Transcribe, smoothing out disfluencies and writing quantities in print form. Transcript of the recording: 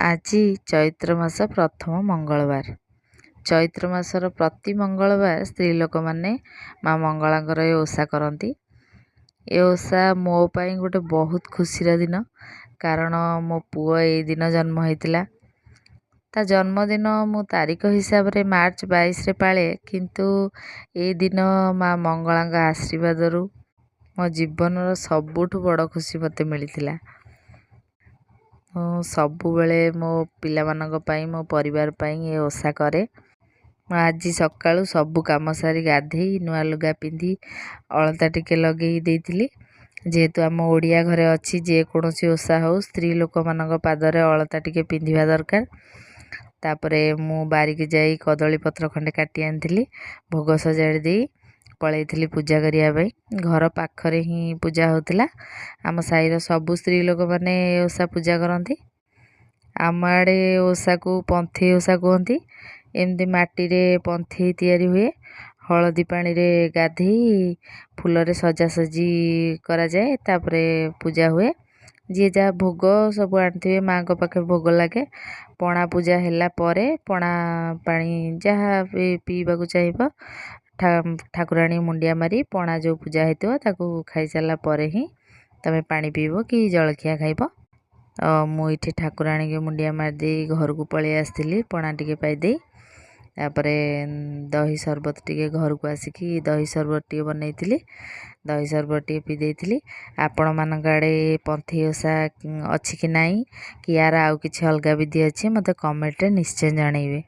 ଆଜି ଚୈତ୍ର ମାସ ପ୍ରଥମ ମଙ୍ଗଳବାର। ଚୈତ୍ର ମାସର ପ୍ରତି ମଙ୍ଗଳବାର ସ୍ତ୍ରୀ ଲୋକମାନେ ମା ମଙ୍ଗଳାଙ୍କର ଏ ଓଷା କରନ୍ତି। ଏ ଓଷା ମୋ ପାଇଁ ଗୋଟେ ବହୁତ ଖୁସିର ଦିନ, କାରଣ ମୋ ପୁଅ ଏଇ ଦିନ ଜନ୍ମ ହେଇଥିଲା। ତା ଜନ୍ମଦିନ ମୁଁ ତାରିଖ ହିସାବରେ ମାର୍ଚ୍ଚ 22ରେ ପାଳେ, କିନ୍ତୁ ଏଇ ଦିନ ମା ମଙ୍ଗଳାଙ୍କ ଆଶୀର୍ବାଦରୁ ମୋ ଜୀବନର ସବୁଠୁ ବଡ଼ ଖୁସି ମୋତେ ମିଳିଥିଲା। ମୁଁ ସବୁବେଳେ ମୋ ପିଲାମାନଙ୍କ ପାଇଁ, ମୋ ପରିବାର ପାଇଁ ଏ ଓଷା କରେ। ମୁଁ ଆଜି ସକାଳୁ ସବୁ କାମ ସାରି ଗାଧେଇ ନୂଆ ଲୁଗା ପିନ୍ଧି ଅଳତା ଟିକେ ଲଗେଇ ଦେଇଥିଲି। ଯେହେତୁ ଆମ ଓଡ଼ିଆ ଘରେ ଅଛି, ଯେକୌଣସି ଓଷା ହେଉ ସ୍ତ୍ରୀ ଲୋକମାନଙ୍କ ପାଦରେ ଅଳତା ଟିକେ ପିନ୍ଧିବା ଦରକାର। ତାପରେ ମୁଁ ବାରିକି ଯାଇ କଦଳୀ ପତ୍ର ଖଣ୍ଡେ କାଟି ଆଣିଥିଲି, ଭୋଗ ସଜାଡ଼ି ଦେଇ ପଳେଇଥିଲି ପୂଜା କରିବା ପାଇଁ। ଘର ପାଖରେ ହିଁ ପୂଜା ହେଉଥିଲା। ଆମ ସାହିର ସବୁ ସ୍ତ୍ରୀ ଲୋକମାନେ ଓଷା ପୂଜା କରନ୍ତି। ଆମ ଆଡ଼େ ଓଷାକୁ ପନ୍ଥେଇ ଓଷା କୁହନ୍ତି। ଏମିତି ମାଟିରେ ପନ୍ଥେଇ ତିଆରି ହୁଏ, ହଳଦୀ ପାଣିରେ ଗାଧେଇ ଫୁଲରେ ସଜାସଜି କରାଯାଏ, ତାପରେ ପୂଜା ହୁଏ। ଯିଏ ଯାହା ଭୋଗ ସବୁ ଆଣିଥିବେ, ମାଆଙ୍କ ପାଖରେ ଭୋଗ ଲାଗେ। ପଣା ପୂଜା ହେଲା ପରେ ପଣା ପାଣି ଯାହା ବି ପିଇବାକୁ ଚାହିଁବ, ଠାକୁରାଣୀ ମୁଣ୍ଡିଆ ମାରି ପଣା ଯେଉଁ ପୂଜା ହେଇଥିବ ତାକୁ ଖାଇସାରିଲା ପରେ ହିଁ ତୁମେ ପାଣି ପିଇବ କି ଜଳଖିଆ ଖାଇବ। ମୁଁ ଏଇଠି ଠାକୁରାଣୀକି ମୁଣ୍ଡିଆ ମାରିଦେଇ ଘରକୁ ପଳେଇ ଆସିଥିଲି ପଣା ଟିକେ ପାଇଦେଇ। ତାପରେ ଦହି ସରବତ ଟିକେ ଘରକୁ ଆସିକି ଦହି ସରବତ ଟିକେ ବନେଇଥିଲି, ଦହି ସରବତ ଟିକେ ପିଇ ଦେଇଥିଲି। ଆପଣମାନଙ୍କ ଆଡ଼େ ପନ୍ଥେଇ ଓଷା ଅଛି କି ନାହିଁ, କି ୟାର ଆଉ କିଛି ଅଲଗା ବିଧି ଅଛି, ମୋତେ କମେଣ୍ଟରେ ନିଶ୍ଚୟ ଜଣେଇବେ।